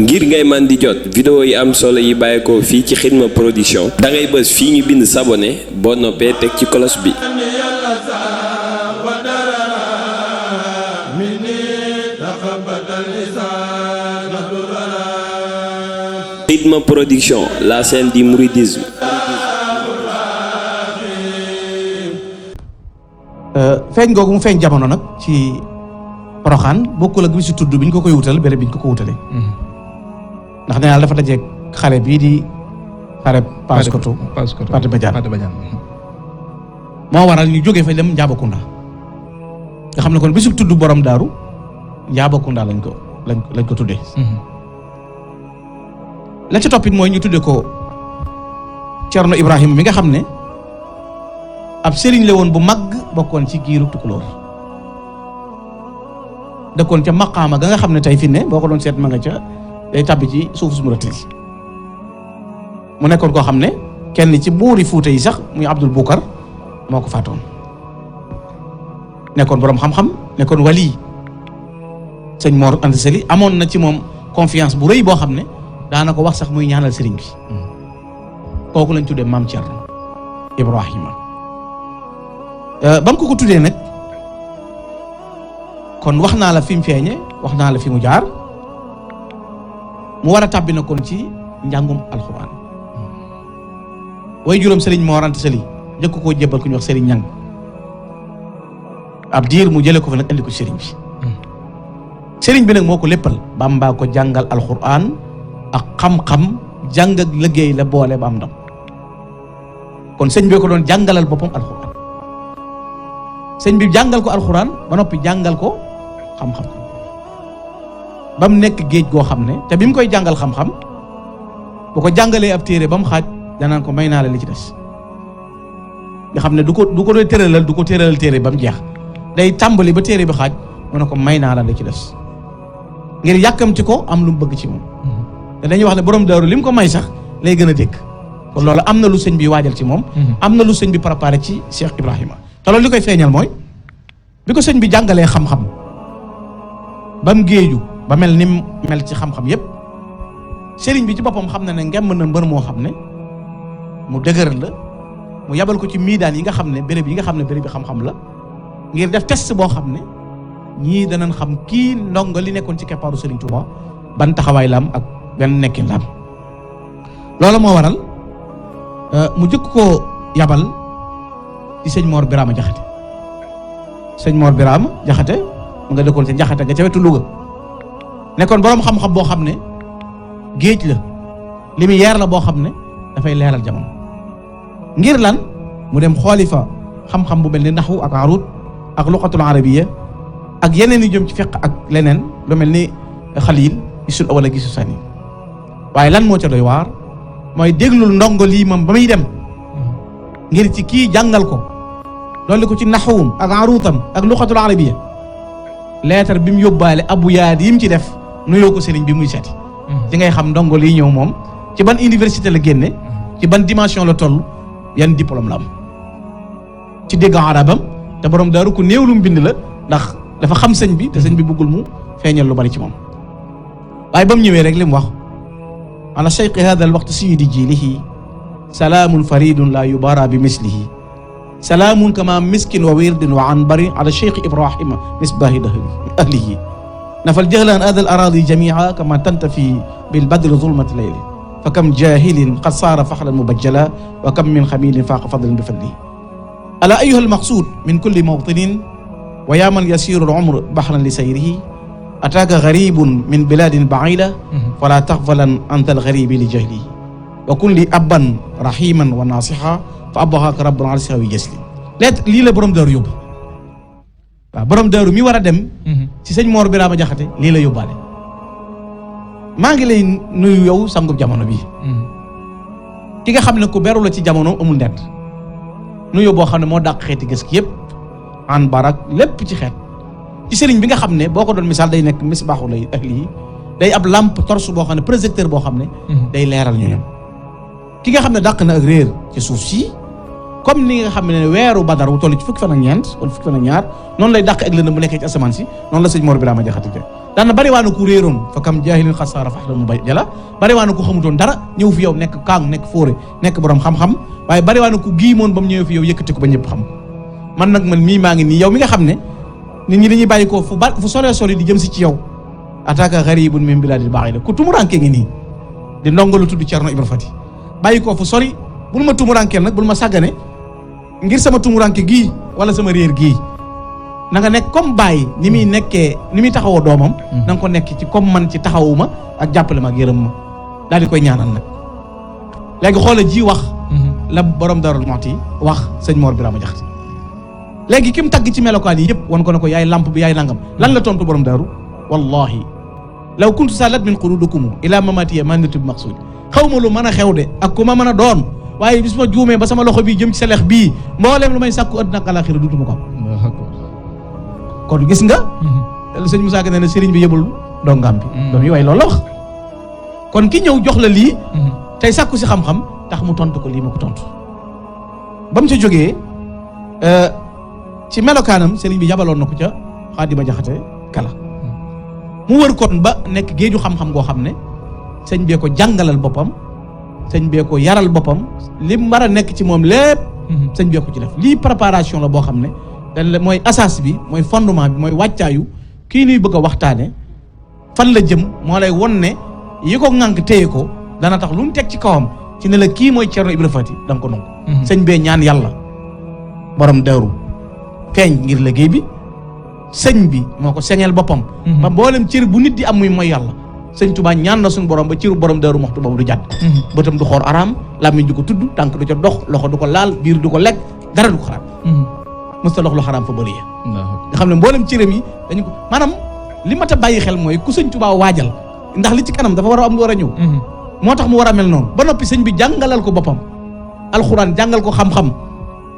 ngir ngay man di jot vidéo yi am solo yi bàyyeekoo fii ci Xidma Production da ngay bës fii ñu bind s'abonner boo noppee teg ci cloche bi. Xidma Production, la chaîne du mouridisme. feeñ googu mu feeñ jamono nag ci Poroxaan bokkul ak bi si tudd bi ñu ko koy wutal béréb bi ñu ko wutalee. ndax nee naa dafa dajeeg xare bii di xare Paoskoto Pathé Badiane moo waral ñu jógee fa dem Njaabakunda nga xam ne kon bisu tudd borom daaru Njaabakunda lañ ko tuddee. la ci toppit mooy ñu tuddee ko Cerno Ibrahima mi nga xam ne ab sëriñ la woon bu mag bokkoon ci giiru Tukulóor dëkkoon ca maqaama ga nga xam ne tey fi ne boo ko doon seet ma nga ca day tabbi ci suuf su mu rëtil mu nekkoon koo xam ne kenn ci buuri Fuuta yi sax muy Abdul Bukar moo ko faatoon nekkoon boroom xam-xam nekkoon wali sëñ Mor Anta Sali amoon na ci moom confiance bu rëy boo xam ne daana ko wax sax muy ñaanal sëriñ bi kooku lañ tuddee maam Cerno Ibrahima ba mu ko tuddee nag kon wax naa la fi mu feeñe wax naa la fi mu jaar mu war a tàbbi na kon ci njàngum alxuraan way juróom sëriñ Mor Anta Sali njëkk koo jébbal ku ñuy wax sëriñ Ñang ab diir mu jële ko fa nag indi ko sëriñ bi sëriñ bi nag moo ko léppal Bamba ko jàngal alxuraan ak xam-xam jàng ak liggéey la boole ba am ndam kon sëñ bi ko doon jàngalal boppam alxuraan sëñ bi jàngal ko alxuraan ba noppi jàngal ko xam-xam ba mu nekk géej goo xam ne te bi mu koy jàngal xam-xam bu ko jàngalee ab téere ba mu xaaj danaan ko may naa la li ci des nga xam ne du ko doy tëralal du ko tëralal téere ba mu jeex day tàmbali ba téere bi xaaj mu ne ko may naa la li ci des ngir yàkkamti ko am lu mu bëgg ci moom te dañuy wax ne borom daaru li mu ko may sax lay gën a dégg kon loolu am na lu sëñ bi waajal ci moom am na lu sëñ bi préparé ci Cheikh Ibrahima te loolu li koy feeñal mooy bi ko sëñ bi jàngalee xam-xam ba mu géeju ba mel ni mel ci xam-xam yépp sëriñ bi ci boppam xam na ne ngem na mbër moo xam ne mu dëgër la mu yabal ko ci miidaan yi nga xam ne béréb yi nga xam ne béréb bi xam-xam la ngir def test boo xam ne ñii danañ xam kii ndongo li nekkoon ci keppaaru Sëriñ Tuuba ban taxawaay la am ak benn nekkin la am loolu moo waral mu jëkk koo yabal ci sëñ Mor Birama Jaxate sëñ Mor Birama Jaxate mu nga dëkkoon ci Jaxate nga ca wetu Louga nekkoon boroom xam-xam boo xam ne géej la lumière la boo xam ne dafay leeral jamono ngir lan mu dem xooli fa xam-xam bu mel ni naxwu ak arut ak luqatul arabiyya ak yeneen yu jëm ci fiqh ak leneen lu mel ni xalil gisul wala gisul sani waaye lan moo ca doy waar mooy déglul ndongo lii moom ba muy dem ngir ci kii jàngal ko dolli ko ci naxwum ak aruutam ak luqatul arabiyya leetar bi mu yóbbaale abu yaad yi mu ci def nuyoo ko sëriñ bi muy seeti ci ngay xam ndongo lii ñëw moom ci ban université la génne ci ban dimension la toll yan diplôme la am ci dégg arabam te borom daaru ku néew lu mu bind la ndax dafa xam sëñ bi te sëñ bi bëggul mu feeñal lu bari ci moom waaye ba mu ñëwee rek li mu wax ala cheikh hada al waqt siyidi jilihi salaamun faridun la yubara bi mislihi salaamun kama miskin wa wirdin wa anbari ala cheikh ibrahima misbahi ahlihi nafal jahlan hada al aradi jamia kama tantafi bil badri zulmati layli fa kam jahilin qad saara faxlan mubajjala wa kam min xamilin faaqa fadlan bi fadlihi ala ayuha al maqsud min kulli mawtinin wa yaa man yasiru al umr baxran li sayrihi ataaka garibun min biladin baida fala taxfalan anta al garibi li jahlihi wa kun li abban rahiman wa nasiha fa abbahaaka rabbul arsi wi jasli lii la borom daaru yóbbu waaw borom daaru mi war a dem ci sëñ Mor Birama Jaxate lii la yóbbaale maa ngi lay nuyu yow sangub jamono bii ki nga xam ne ku beru la ci jamono amul ndend nuyu boo xam ne moo dàq xeeti gës ki yëpp an barak lépp ci xeet ci sëriñ bi nga xam ne boo ko doon misaal day nekk misbaaxu lay ahli yi day ab lampe torche boo xam ne projecteur boo xam ne day leeral ñu ñoom ki nga xam ne dàq na ak réer ci suuf si comme ni nga xam ne weeru badar wu toll ci fukki fan ak ñeent wala fukki fan ak ñaar noonu lay dàq ak lëndëm bu nekkee ci asamaan si noonu la sëñ Mor Birama Jaxate te daan na bari waa na ku réeroon fa kam jaahilin xasaara fax la mu bay jala bari waa na ku xamutoon dara ñëw fi yow nekk kaang nekk fóore nekk borom xam-xam waaye bari waa na ku giimoon ba mu ñëwee fi yow yëkkati ko ba ñëpp xam man nag man mii maa ngi nii yow mi nga xam ne nit ñi dañuy bàyyi ko fu sore sori di jëm si ci yow ataka gharibun min biladil ba'ida ku tumuranke ngi nii di ndongo lu tudd Cerno Ibra Fati bàyyi ko fu sori bul ma tumurankeel nag bul ma sàggane ngir sama tumuranke gii wala sama réer gii na nga nekk comme bàyyi ni muy taxawoo doomam na nga ko nekk ci comme man ci taxawuma ak jàppale ma ak yërëm ma daal di koy ñaanal nag léegi xoola ji wax la borom Darou Mouhty wax sëñ Mor Birama Jaxate léegi ki mu tagg ci melokaan yi yëpp wan ko ne ko yaay lamp bi yaay nangam lan la tontu borom Daaru wallahi law kuntu salat min qurudukum ila mamatiya manatu bi maqsud xaw ma lu mën a xew de ak ku ma mën a doon waaye bis ma juumee ba sama loxo bii jëm ci sa lex bii mbooleem lu may sàkku àddina ak àllaaxira duutuma ko am kon gis nga sëñ Moussa Ka nee na sëriñ bi yëbul dongam bi doom yi waaye loolu la wax kon ki ñëw jox la lii tey sàkku si xam-xam tax mu tontu ko lii ma ko tontu ba mu ca jógee ci melokaanam sëriñ bi yabaloon na ko ca Xaadima Jaxate Kala mu wër kon ba nekk géeju xam-xam goo xam ne sëñ bee ko jàngalal boppam sëñ bee ko yaral boppam li mu war a nekk ci moom lépp sëñ bee ko ci def lii préparation la boo xam ne dañ la mooy asas bi mooy fondement bi mooy wàccaayu kii nuy bëgg a waxtaane fan la jëm moo lay won ne yi ko ŋànk téye ko dana tax lu mu teg ci kawam ci ne la kii mooy Cerno Ibra Fati da nga ko nangu sëñ bee ñaan yàlla borom Daaru feeñ ngir liggéey bi sëñ bi moo ko señeel boppam ba mboolem cër bu nit di am muy mooy yàlla sëñ Tuubaa ñaan na suñu borom ba cëru borom Daaru Muxti boobu du jàdd bëtam du xoor araam làmmiñ du ko tudd tànk du ca dox loxo du ko laal biir du ko lekk dara du ko xaraam mësta lox lu xaraam fa bëri nga xam ne mboolem cëram yi dañu ko maanaam li mat a bàyyi xel mooy ku sëñ Tuubaa waajal ndax li ci kanam dafa war a am lu war a ñëw moo tax mu war a mel noonu ba noppi sëñ bi jàngalal ko boppam alxuraan jàngal ko xam-xam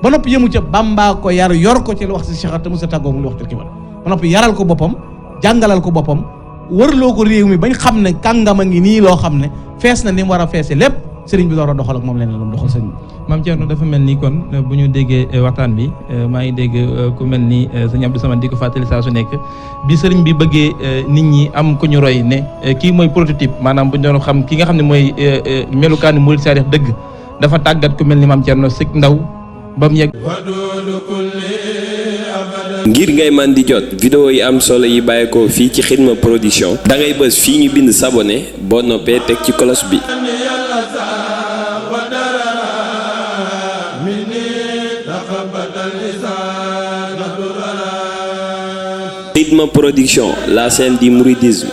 ba noppi yëmu ca Bàmbaa ko yar yor ko ci lu wax si Cheikh te musa tàggoo mu lu wax ci kibar ba noppi yaral ko boppam jàngalal ko boppam wërloo ko réew mi bañ xam ne kàngama ngi nii loo xam ne fees na ni mu war a feese lépp sëriñ bi door a doxal ak moom leneen lu mu doxal sëriñ bi. Maam Thierno dafa mel ni kon bu ñu déggee waxtaan bi maa ngi dégg ku mel ni sëñ Abdou Samane di ko fàttali saa su nekk bi sëriñ bi bëggee nit ñi am ku ñu roy ne kii mooy prototype maanaam bu ñu doon xam ki nga xam ne mooy melukaani murid saadix dëgg dafa tàggat ku mel ni Maam Thierno sëg ndaw ba mu yegg. ngir ngay man di jot vidéo yi am solo yi bàyyeekoo fii ci Xidma Production da ngay bës fii ñu bind s'abonner boo noppee teg ci cloche bi. Xidma Production, la chaîne du mouridisme.